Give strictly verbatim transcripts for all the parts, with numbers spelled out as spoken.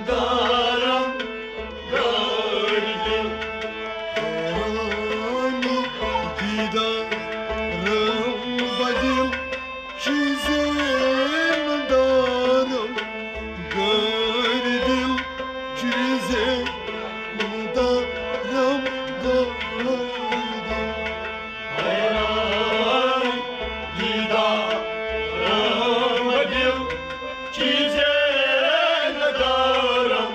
دارم گٲڑۍ دِل۔ حیران دیٖدارم بدِل چیٖزے ندارم گٲڑۍ دِل، چیٖزے ندارم گٲڑۍ دِل۔ حیران دیٖدارم بدِل چیٖزے ندارم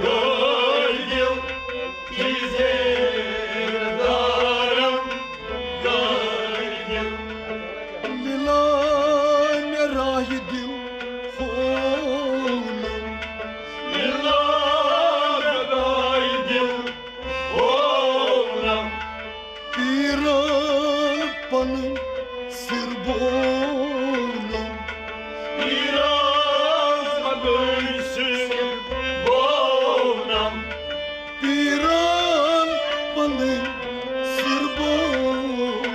گٲڑۍ دِل، چیٖزے ندارم گٲڑۍ دِل۔ مِلا مےٚ راہہِ دِل ہونم، مِلا مےٚ راہہِ دِل ہونم۔ پیٖران پنٕنۍ سِر بونم، پیٖران پنٕنۍ سِر بونم۔ پیٖران پنٕنۍ سِر بونم،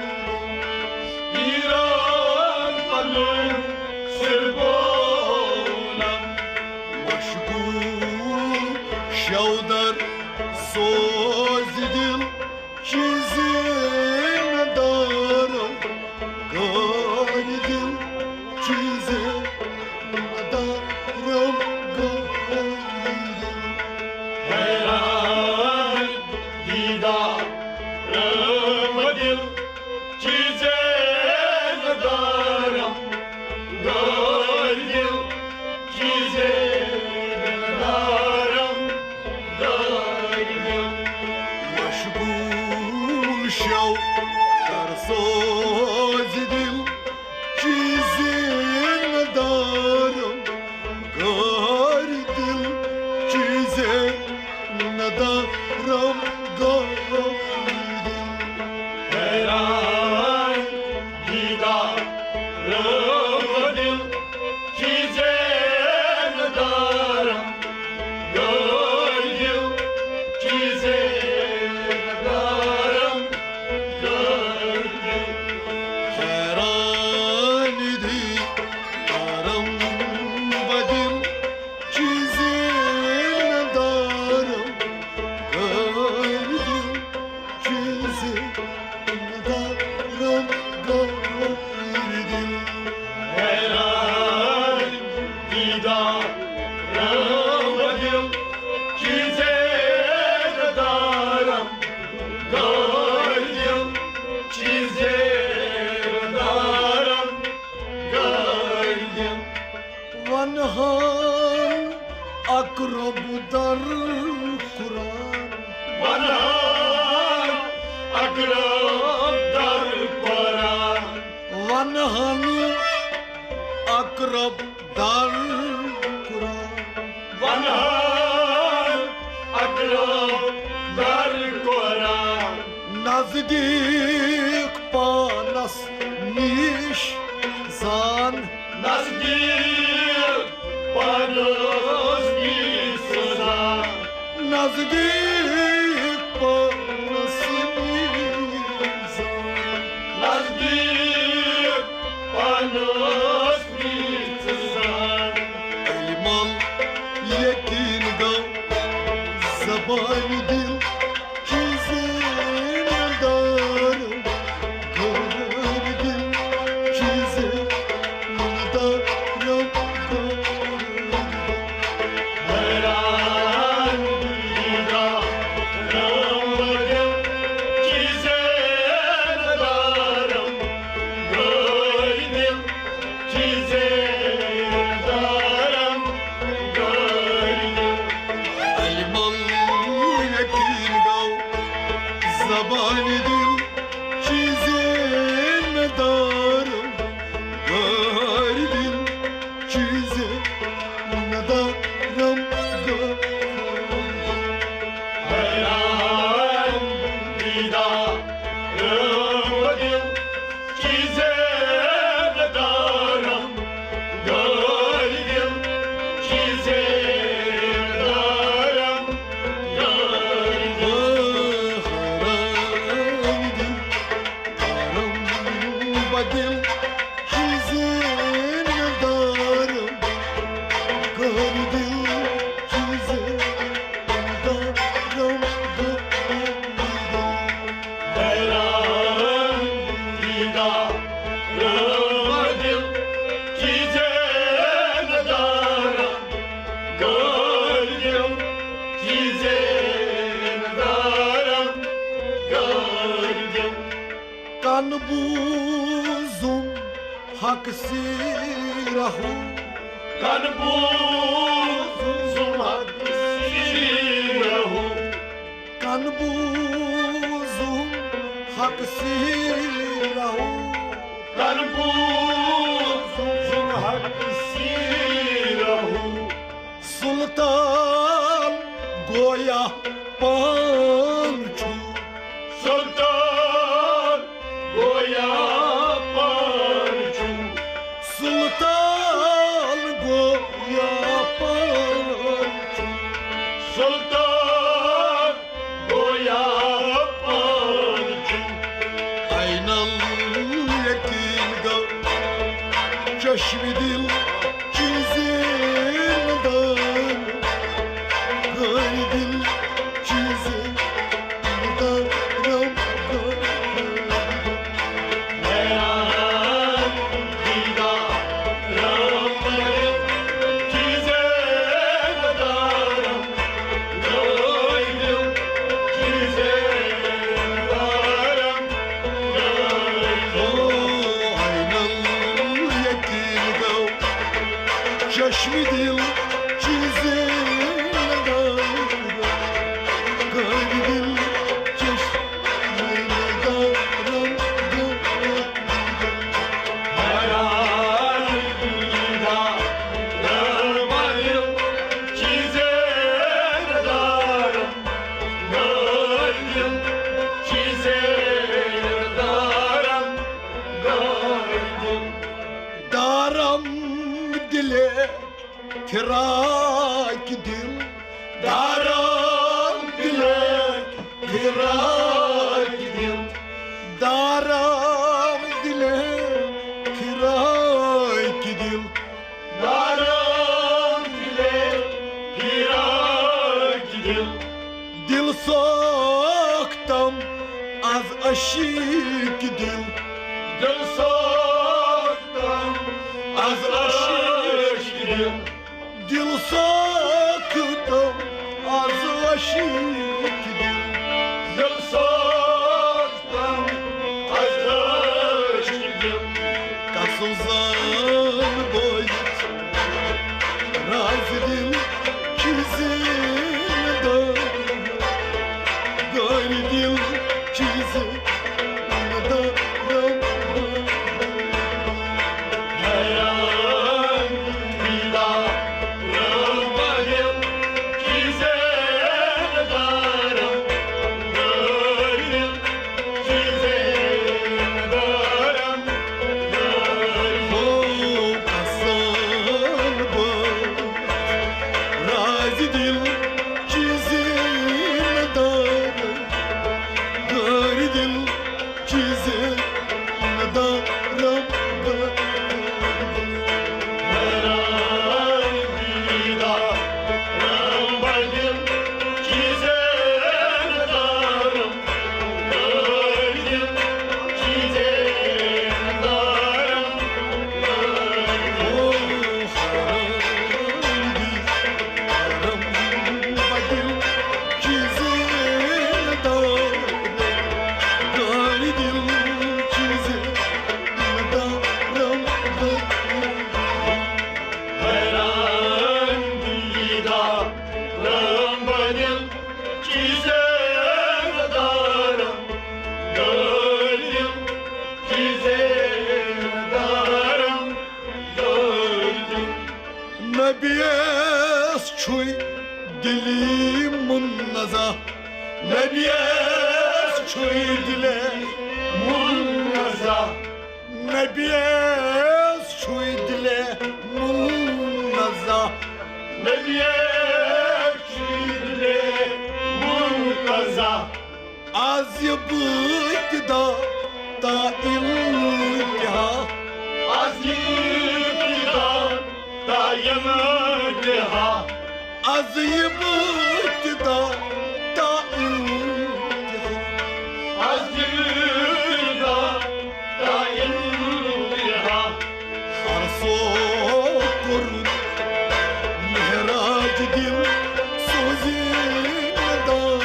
پیٖران پنٕنۍ سِر بونم۔ مشغوٗل شودر سوزِ دِل چیٖزے ندارم گٲڑۍ دِل، چیٖزے ندارم گٲڑۍ دِل۔ حیران دیٖدارم دِل چیٖزے ندارم گٲڑۍ دِل، چیٖزے ندارم گٲڑۍ دِل۔ مشغوٗل شودر سوزِ دِل چیٖزے ندارم گٲڑۍ دِل، چیٖزے ندارم گٲڑۍ دِل۔ حیران دیٖدارم دِل چیٖزے ندارم گٲڑۍ دِل، چیٖزے ندارم گٲڑۍ دِل۔ حیران دیٖدارم بدِل چیٖزے ندارم گٲڑۍ دِل، چیٖزے ندارم گٲڑۍ دِل۔ حیران دیٖدارم دِل چیٖزے ندارم گٲڑۍ دِل، چیٖزے ندارم گٲڑۍ دِل۔ ونہان اقرب در قرآن، ونہان اقرب در قرآن، ونہان اقرب در قرآن، ونہان اقرب در قرآن۔ نزدیٖک پانس نِش زان، نزدیٖک پانس نِش زان، نزدیٖک پانس نِش زان، نزدیٖک پانس نِش زان۔ علمل یقین گو زبان دِل، چیٖزے ندارم گٲڑۍ دِل، چیٖزے ندارم گٲڑۍ دِل۔ حیران دیٖدارم دِل، چیٖزے ندارم گٲڑۍ دِل، چیٖزے ندارم گٲڑۍ دِل۔ علمل یقین گو زبان دِل، چیٖزے ندارم گٲڑۍ دِل، چیٖزے ندارم گٲڑۍ دِل۔ حیران دیٖدارم دِل، چیٖزے ندارم گٲڑۍ دِل، چیٖزے ندارم گٲڑۍ دِل۔ دل چیزے دارم بہٕ۔ حیران دیدارم دل چیزے دارم، غٲر دل چیزے دارم، غٲر دل۔ کن بوٗزُم حق سیرہُ۔ کن بوٗزُم حق سیرہُ۔ کن بوٗزُم حق سیرہُ۔ کن بوٗزُم حق سیرہُ۔ سلطان گویا پان چھُ۔ سلطان گویا پان چھُ۔ سلطان گویا پان چھُ۔ سلطان گویا پان چھُ۔ عین الیقین گوٚو چشم دل چیزے دارم، غٲر دل چیزے دارم۔ حیران دیدارم دل چیزے دارم، غٲر دل چیزے دارم، غٲر دل۔ او عین الیقین گوٚو چشم دل چیزے دارم، غٲر دل چشم دارم۔ حیران دیدارم دل چیزے دارم، غٲر دل چیزے دارم، غٲر دل۔ دارم دلے فراق دل، دارم دلے فراق دل، دارم دلے فراق دل، دارم دلے فراق دل۔ دل سوختم از عشق دل، دل سوختم از عشق دل۔ دل سوختم از عشق دل، دل سوختم از عشق دل۔ قسم زان بٲیِتھ راز دل چیزے دارم، غٲر دل چیزے دارم۔ حیران دیدارم دل چیزے دارم، غٲر دل چیزے دارم، غٲر دل۔ او قسم بٲیِتھ راز دل چیزے دارم، غٲر دل چیزے دارم۔ حیران دیدارم دل چیزے دارم، غٲر دل چیزے دارم، غٲر دل۔ او حیران دیدارم دل چیزے دارم، غٲر دل چیزے دارم۔ حیران دیدارم دل چیزے دارم، غٲر دل چیزے دارم، غٲر دل۔ نبیَس چھُے دِلی منزہ، نبیَس چھُے دِلی منزہ، نبیَس چھُے دِلی منزہ، نبیَس چھُے دِلی منزہ۔ از یہِ بہٕ ابتدا تا انتہا، از یہِ ابتدا تا انتہا۔ از ابتدا تا انتہا۔ از ابتدا تا انتہا۔ ہر سو کوٚرُن معراج دِل سوزی ندار۔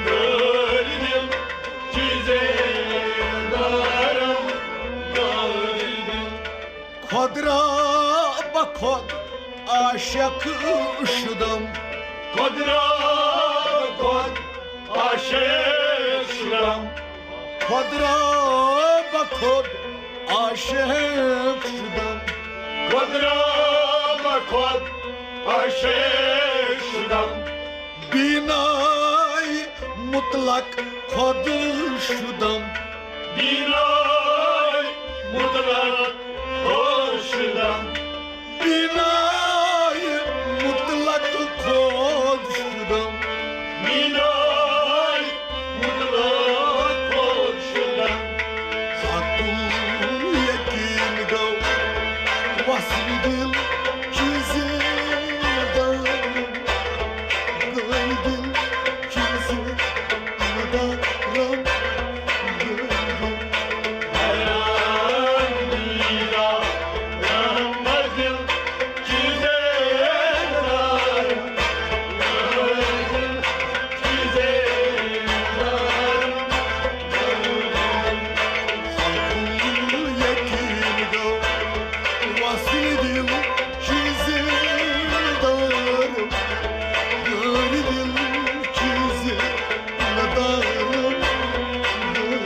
غٲرِ دِل چیٖزِ ندارم، غٲرِ دِل۔ خۄدرا بہ خۄد عاشق شدم۔ خۄدرا بہ خۄد عاشق شدم۔ خۄدرا بہ خۄد عاشق شدم۔ خۄدرا بہ خۄد عاشق شدم۔ بینای مطلق خۄد شدم۔ بینای مطلق خۄد شدم۔ بینای مطلق خۄد شدم۔ بینای مطلق خۄد شدم۔ حقُ الیقین گوٚو وصل دِل چیٖزِ ندارم۔ غٲرِ دِل چیٖزِ ندارم۔ غٲرِ دِل۔ یقین گوٚو وصل دِل چیٖزِ ندارم۔ غٲرِ دِل چیٖزِ ندارم۔ غٲرِ دِل۔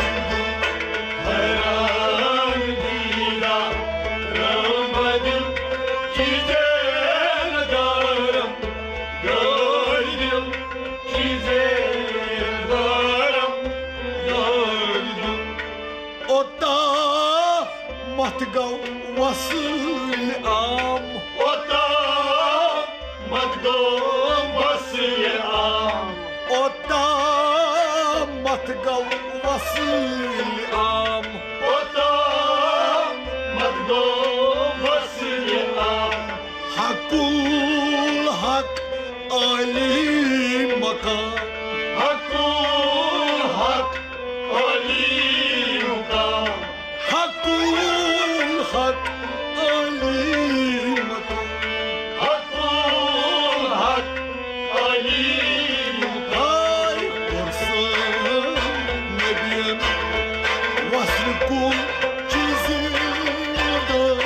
حیران دیدہ رحم دِل چیٖزِ ندارم۔ غٲرِ دِل چیٖزِ ندارم۔ غٲرِ دِل۔ اوٚتامَتھ گوٚو وصل عام۔ اوٚتامَتھ گوٚو وصل عام۔ اوٚتامَتھ گوٚو وصل عام۔ اوٚتامَتھ گوٚو وصل عام۔ حقُ الحق عالی مقام۔ حقُ الحق عالی مقام۔ حقُ الحق عالی مقام۔ حقُ الحق عالی مقام۔ ہاے پرسان نبیَن وصل کُن چیٖزِ ندارم۔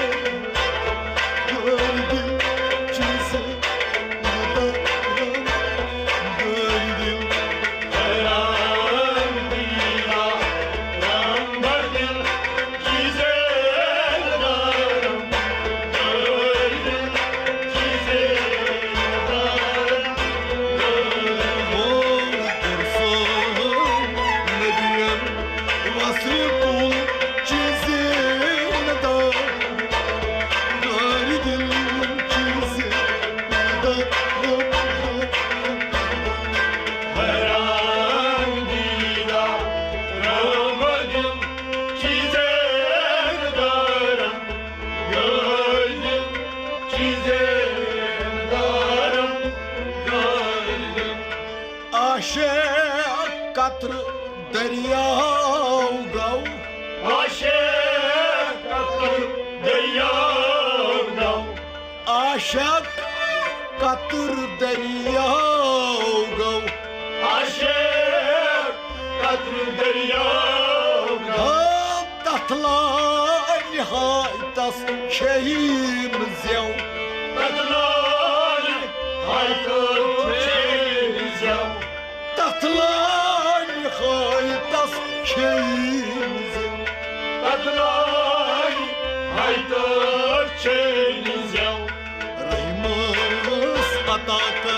غٲرِ دِل چیٖزِ ندارم۔ غٲرِ دِل۔ حیران دیدہ رحم دِل چیٖزِ ندارم۔ غٲرِ دِل چیٖزِ ندارم۔ غٲرِ دِل۔ او پرسان نبیَن وصل کُن چیٖزِ ندارم۔ غٲرِ دِل چیٖزِ ندارم۔ حیران دیدہ رحم دِل چیٖزِ ندارم۔ غٲرِ دِل چیٖزِ ندارم۔ غٲرِ دِل۔ عاشق قطرٕ دٔریاو گوٚو۔ عاشق قطرٕ دٔریاو گوٚو۔ عاشق قطرٕ دٔریاو گوٚو۔ عاشق قطرٕ دٔریاو گوٚو۔ ہا، تتھ لانہِ ہاے تس شہیٖن زٮ۪و۔ تتھ لانہِ عطا